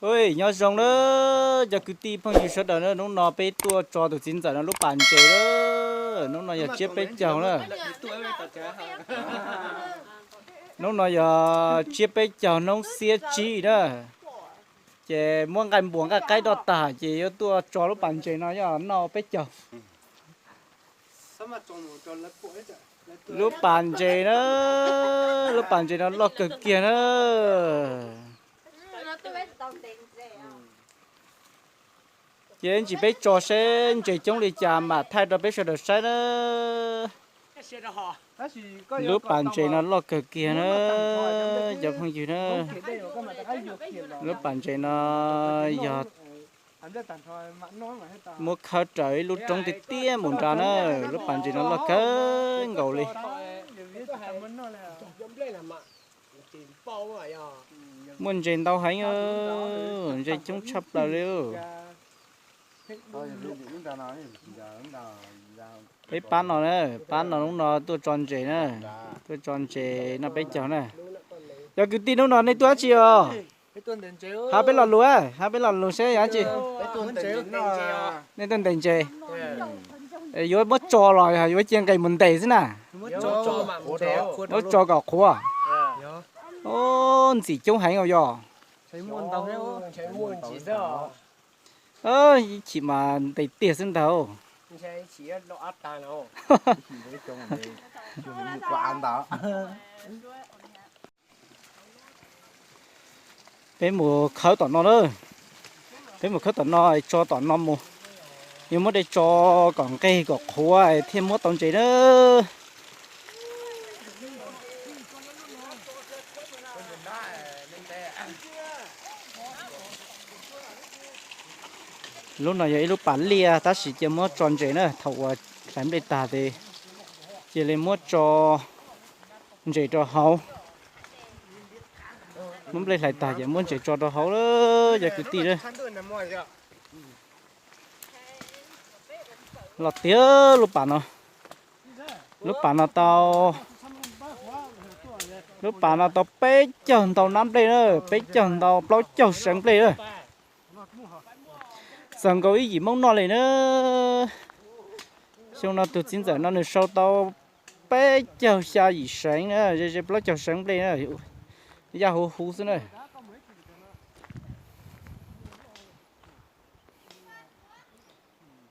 Ui, nyob zoo na, cov kwv tij phooj ywg sawv daws na, hnub no peb tuaj tso tus txiv ntxawm no lub pas ntses na. Hnub no yog tsiab peb caug na. Hnub no yog tsiab peb caug hnub xiab tsib na. Ces muab nqaij npuas nqaij qaib roj tag ces yuav tuaj tso lub pas ntses no yog noj peb caug. Lub pas ntses na, lub pas ntses no loj kawg kiag na. Ces ntsis peb tso seb ntses coob li cas mam thaij rau peb sawv daws saib na. Lub pas ntses no loj kawg kiag na, cov phooj ywg na. Lub pas ntses no yog muab khawb raws ib lub roob tiaj tiaj mus nrad na. Lub pas ntses no loj kawg nkaus li. Muaj ntses ntau heev, ntses coob tshaj plaws li. Peb pab no na, pab no hnub no tuaj tso ntses na, tuaj tso ntses noj peb caug na. Cov kwv tij hnub no nej tuaj dab tsi os? Hab peb lo lus, hab peb lo lus seb yog dab tsi. Nej tuaj ntes ntses. Yuav muab tso los yog yuav cia nqes mus ntes xwb na? Muab tso kom qhuav. Ntxim coob heev os yog. Ib chim mas ntes tiag xwb ntag. Peb mus khawb tom no na. Peb mus khawb tom no, tso tom no mus. Yuav muab dej tso kom nqes kom qhuav thiaj muab tau ntses na. Lub no yog ib lub pas liaj tab sis cia muab tso ntses na, thaum uas hlais nplej tag ces cia li muab tso ntses rau hauv. Muab nplej hlais tag ces muab ntses tso rau hauv, cov kwv tij na. Los tiag lub pas no. Lub pas no tau, lub pas no tau peb caug ntau nab nplej na, peb caug ntau plaub caug seev nplej na. Txaus nkaus ib yim Hmoob noj li na. Xyoo no tus txiv ntxawm no nws sau tau peb caug xya yim seev na, ze ze plaub caug seev nplej na, yaj huv huv xwb na.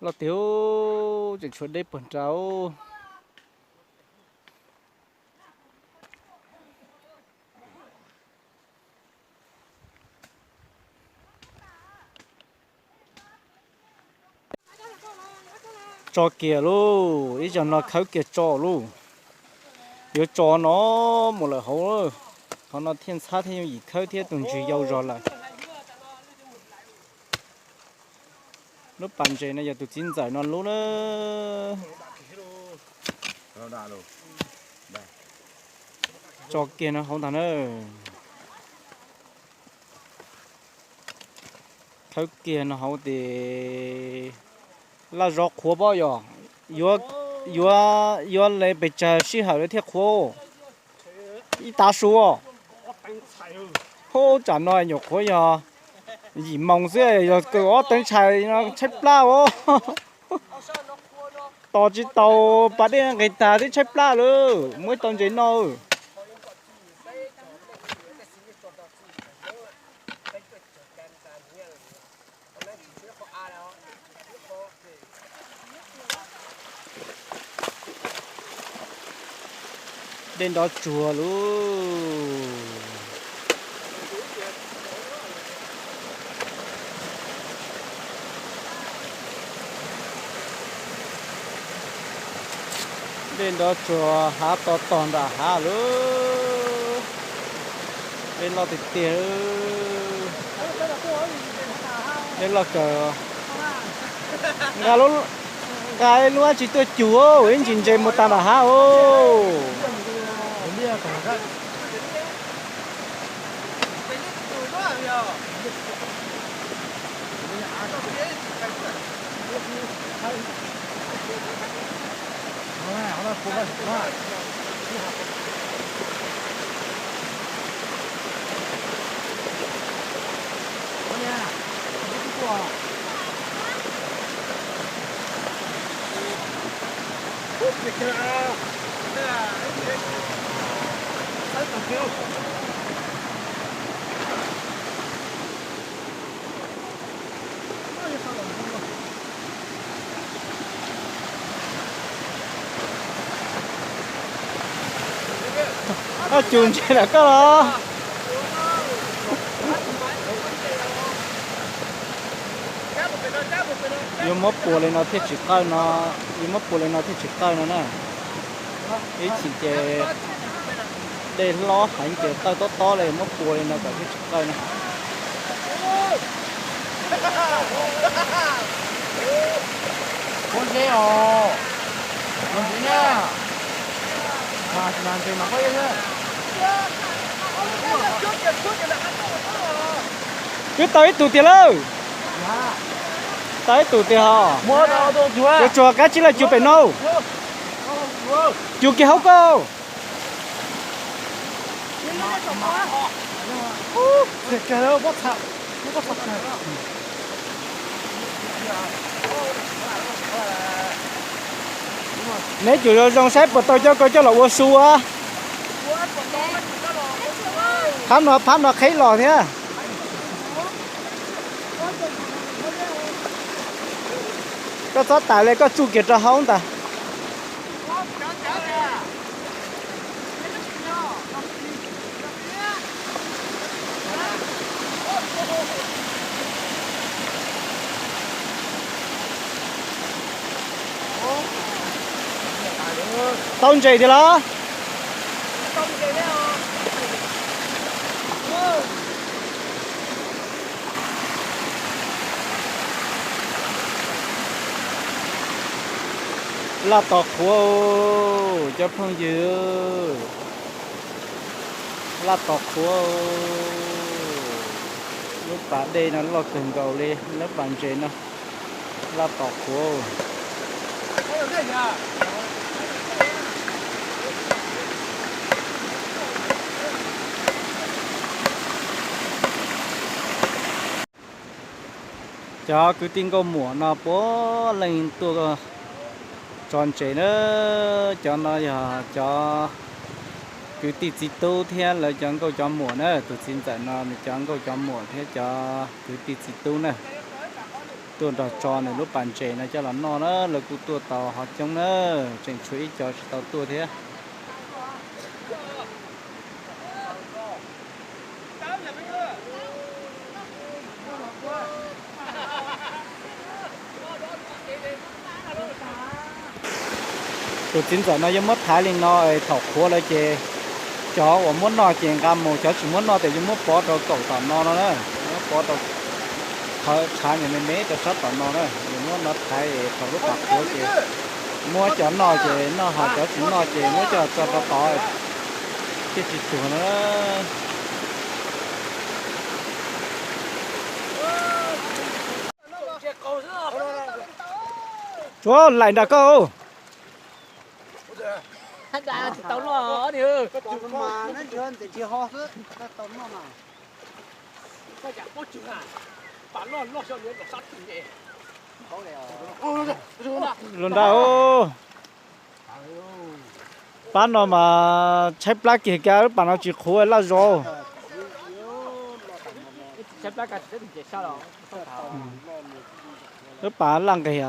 Los tiag, tseem tshuav deb puag nrad. Tso kiag lauj, ib zaug no khawb kiag tso lauj. Yuav tso no mus lawm hauv, qhov no thiaj ntxhab thiaj yooj yim khawb thiab tus ntswg yau zog lawm. Lub pas ntses no yog tus txiv ntxawm no lub na. Tso kiag no hauv ntag na. Khawb kiag no hauv tes laj zov qhuav pob yog, yuav, yuav, yuav li pes tsawg sij hawm lawv thiaj qhuav. Ib tav su. Hub, tsam no nyuam qhuav yog yim moos xwb yog kaw ob teev tshais no tshaib plab os. Tos tsis tau pas dej nqis tag twb tshaib plab lawm, muaj ib tau ntses no. Dej nrov tsuag lauj. Dej nrov tsuag hav to tog nram hav lauj. Dej loj tiag tiag. Dej loj kawg. Nqa lub, nqa ib lub dab tsi tuaj cug ib ntsis ntses mus tas nram hav os. Koj cus ntses lawm koj los? Yuav muab pua li no thiaj tsis qawj no, yuav muab pua li no thiaj tsis qawj no na. Ib chim ces dej hlob heev ces qawj tob tob li, muab pua li no kom thiaj tsis qawj no. Twb tau ib tug tiag lawm. Tau ib tug tiag os. Tsuas tsuas kab tsib laj cus pem no. Cus kiag hauv koj. Neb cus zoo zoo saib puas tau coj koj coj los ua su a. Phab no phab no qheb los thiab. Koj txhob tas li, koj tsuj kiag rau hauv ntag. Tau ntses tiag los? Laj tos qhuav, cov phooj ywg, laj tos qhuav. Lub pas dej no loj kawg nkaus li, lub pas ntses no laj tos qhuav. Cov kwv tij nkauj muam no puav leej tuaj tso ntses na. Cov no yog cov kwv tij txiv tub thiab lawv cov nkauj cov muam na. Tus txiv ntxawm no nws cov nkauj cov muam thiab cov kwv tij txiv tub na, tuaj nrog tso nws lub pas ntses no coj los noj na. Lawv kuj tuaj tau ho coob na, tseem tshuav ib co tsis tau tuaj thiab. Tus txiv ntxawm no yuav muab thaiv li no, thaum qhuav lawm ces cov uas muab noj ces nqa mus, cov tsis muab noj ces yuav muab pov rau kaum tom no no na. Muab pov rau qhov tshav me me rau sab tom no na, yuav muab no thaiv thaum lub pas qhuav ces muab cov noj ces noj, ho cov tsis noj ces muab coj tso rau tod thiaj tsis tuag na. Tsuav laim nram koj. Los nrad. Pab no mas tshaib plab kiag, lub pas no tsis qhuav laj zos. Lub pas laj nqis,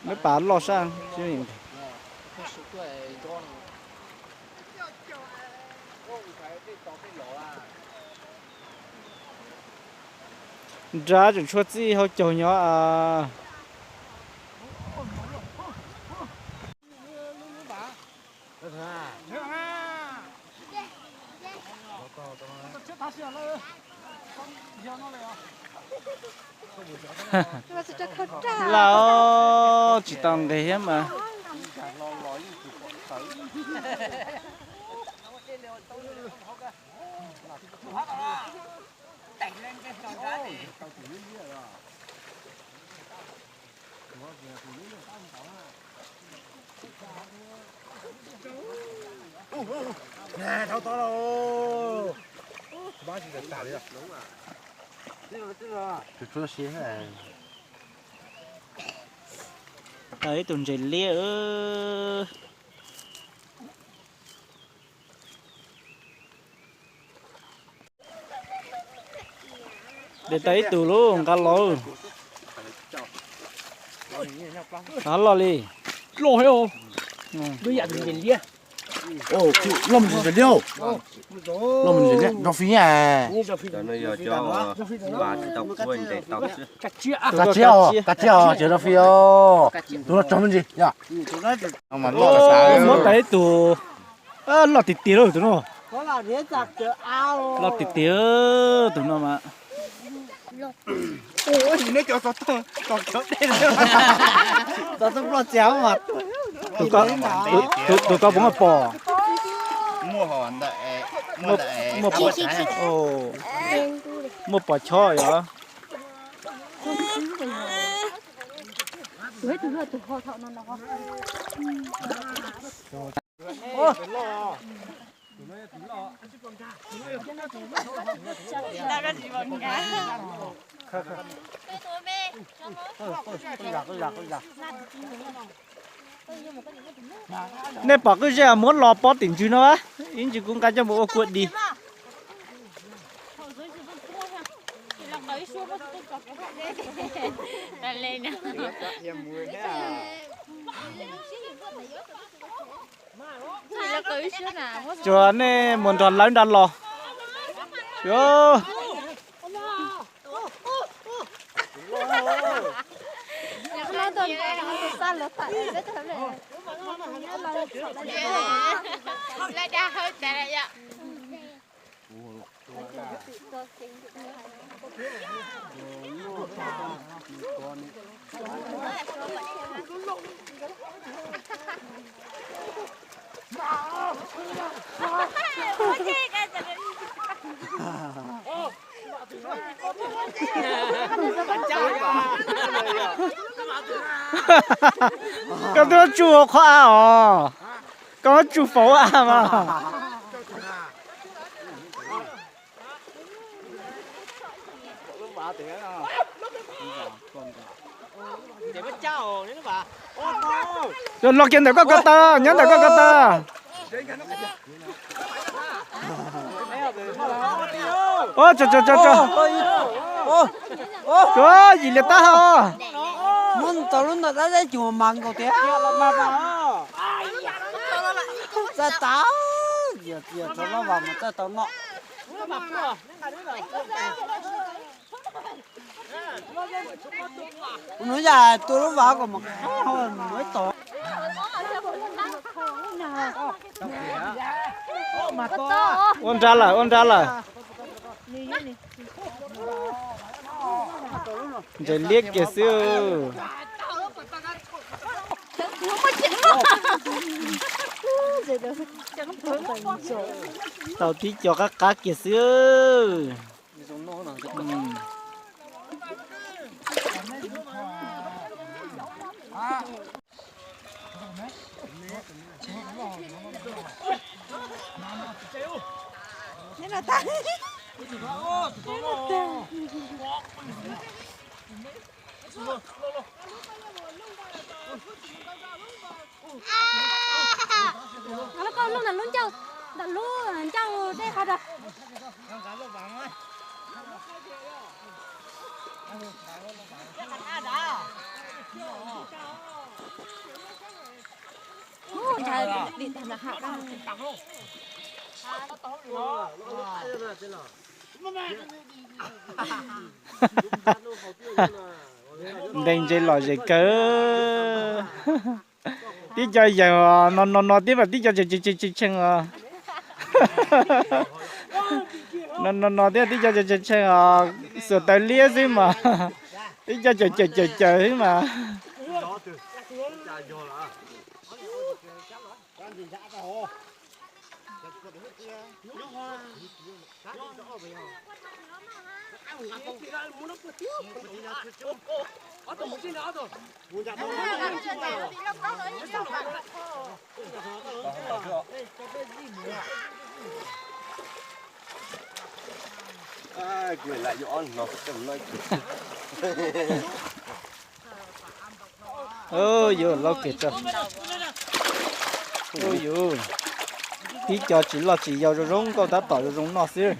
lub pas loj sab. Nrad tseem tshuav txij hauv caug nyob. Laj, tsis tau nqis thiab mas. Tus tshuab siab. Tau ib tug ntses liab. De tau ib tug lauj, nqa los. Nqa los li. Loj thiab. Loj mus ntses liab. Loj mus ntses liab, rau fij. Kav tsij os, kav tsij os, ces rau fij os. Tus no tsaug me ntsis yom. Muab tau ib tug loj tiag tiag lauj tus no. Loj tiag tiag tus no mas. Tus ko puas muaj pom? Muaj pom chob yom. Nej pom qwj zej muab los pob tim ntswg no, ib ntsis kuv nqa coj mus ua kua dis. Tsuas nej mus nrog lawv nrad los. Koj twb tsuj qhov av os, koj tsuj faus av mas. Los kiag ntawm koj ko taw, nyob ntawm koj ko taw. Ua tso tso tso tso. Tsuav yim liam tab hau. Muab tau lub ntawm dab dab cus mas nkaus tiag. Txaij tau, txaij tau lub vas mas txaij tau noj. Kuv nus yam tua lub vas kom mus qab mus ib tog. Ua nrad lawm, ua nrad lawm. Ntses liab kiag xwb. Tau tib co qab qab kiag xwb. Koj lub ntawm lub ncauj, ntawm lub ncauj dej qhov rau. Ntees ntses lom zem kawg. Tib co yawg no no no tib mas tib co tshee tshee os. No no no tib tib co tshee tshee os, xuas taw liab xwb mas. Tib co cawm cawm cawm cawm xwb mas. Yuav laub kiag tso. Yuav, tib co tsis loj tsis yau zoo zoo nkauj tab tom zoo zoo noj xwb.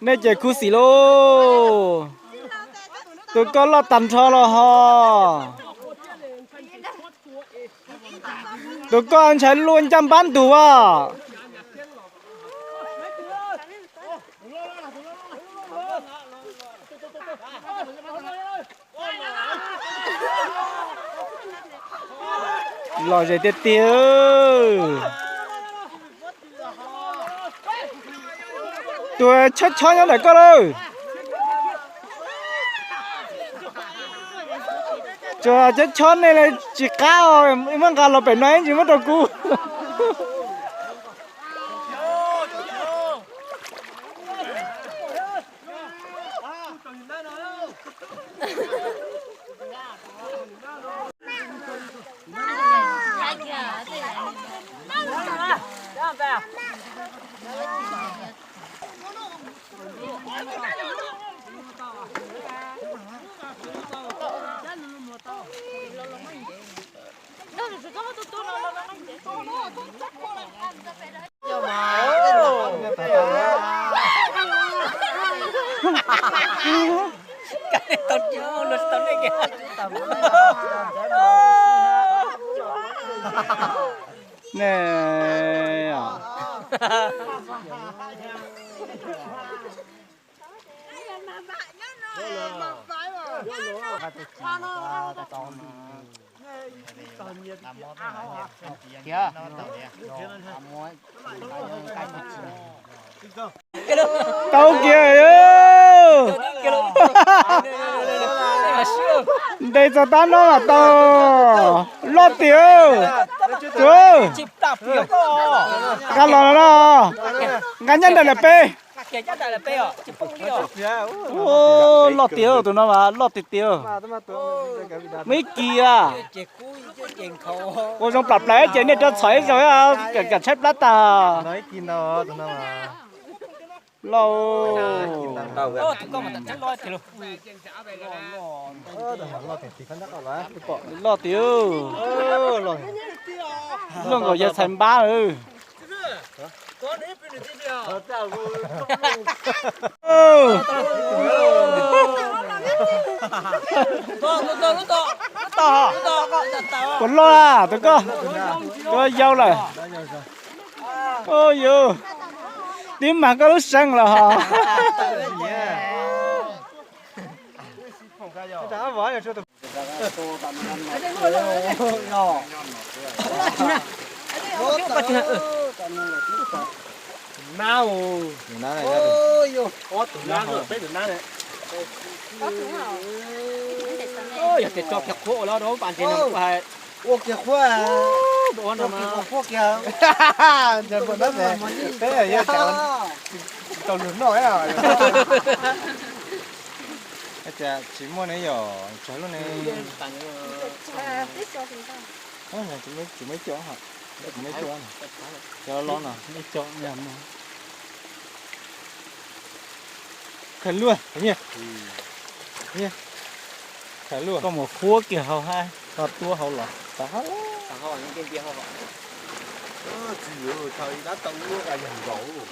Nej ces khuv xim lauj. Tus koj loj tag nrho los hos. Tus koj ntshai luaj ncaj npab ntug as. Lom zem tiag tiag. Tus chob chob nyob ntawm koj lawm. Tsuas chob chob nej li tsis qab os, muab nqa los pem no ib ntsis muab rau kuv. Tau kiag. Ntes txog tab no mas tau. Loj tiag. Nqa los no, nqa nyob ntawm lawm peb. Loj tiag tus no mas loj tiag tiag. Muaj ib kis a. Ua zoo plam plaws ces nej rau txhom ib zaug, kam tshaib plab tag. Loj. Loj tiag. Luaj nkaus yawg txhais npab lawm. Puas loj a tus koj? Tus yau lawm. Yus, tib mag koj lub seeb los hos. Yog tias tso kiag qhuav ua los rau pas ntses no kuj hais. Ua kiag qhuav, ua kiag qhuav kiag. Peb yog tau lug noj. Tias tsis muaj ne yom, tsawg lub ne. Tsis muaj cov, tsis muaj cov, cov los no. Khaws luaj, khaws luaj. Koj mus huab kiag hauv hab, koj tuab hauv los. Tsis yuav thaum ib dab tau luaj yog nkaus.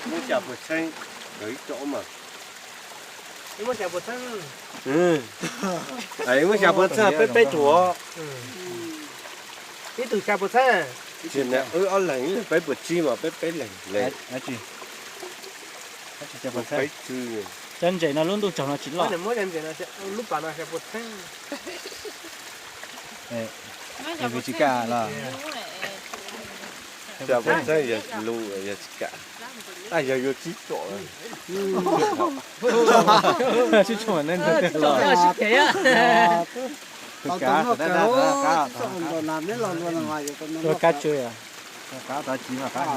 Muab cas puas tsheej, nkawd ib co mas. Muab xya puas txheej. Muab xya puas txheej peb peb tug. Ib tug xya puas txheej. Tsis na, wb ob leeg peb puas tsib mas peb peb leeg. Cov ntses no lub ntuj tsaug no tsis loj. Lub pas no xya puas txheej. Tsis kam los. Xya puas txheej yog lus, yog tsis kam. Yog yuav tsib tsom. Tsib tsom mas nej ntawd los. Tus kav, tus kav, tus kav, tus kav. Tus kav tsw. Tus kav tov tsiv mas qab.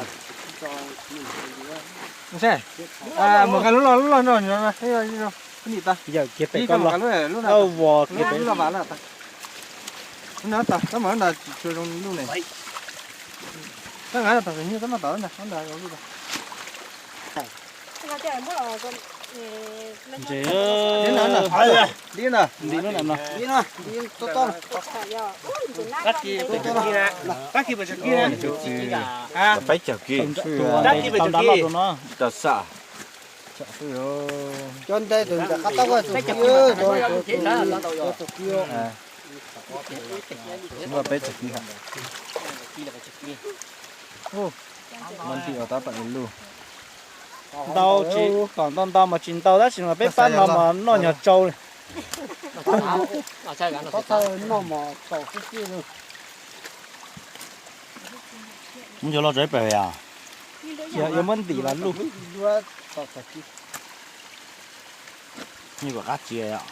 Mus nqa lub loj, lub loj no, nim tau. Yawm kiag pem koj los. Lub loj vas lawm tas. Lub no tas, tab mas lub no tsis tshua zoo lub ne. Tab nqa tas, nyiaj tab mas tas lub no, lub no zoo lub. Ntses, ntim lub no. Peb caug kis. Tau xam. Cov ntses tus nram qab taub hau, muaj peb caug kis. Muaj ntim ua tab tom luj. Ntau tsis, kom ntau ntau mas tsis ntau tab sis mas peb pab no mas noj nyuag tsau li. Muab cov loj tso ib pem yom. Yuav muab ntim los luj. Nws kom qab tsis yom.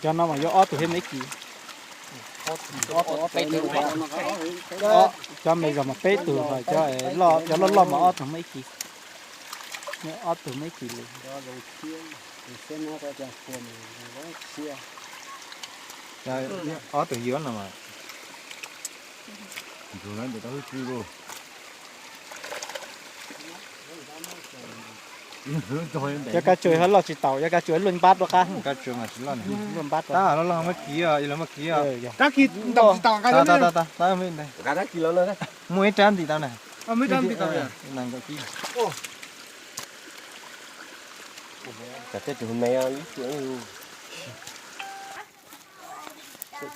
Cov no mas yuav ob tug thiab me kis. Cov me zog mas peb tug, cov loj loj mas ob tug me kis. Ob tug me kis li. Ob tug yuav no mas. Cov kab tsw ho loj tsis taus, cov kab tsw luaj npab rov qab. Luaj npab rov. Tab loj loj muab kis, loj muab kis. Muaj ib rab ntim tau na.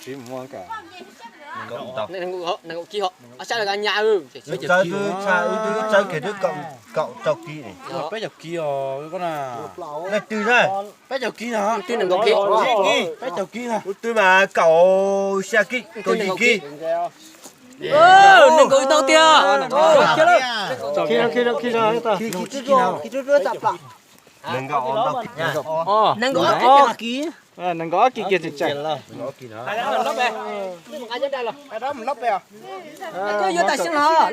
Tsis muaj ka. Txawb twb tshaj, wb twb txawb kiag twb kaum rau kis. Peb caug kis os. Nej twg na? Peb caug kis no. Twb nees nkaum kis. Peb caug kis no. Wb twb mas kaum xya kis, kaum yim kis. Nees nkaum tau tiag. Nees nkaum ob kis. Nees nkaum ob kis kiag tseem tseem. Yuav tas xyoo los.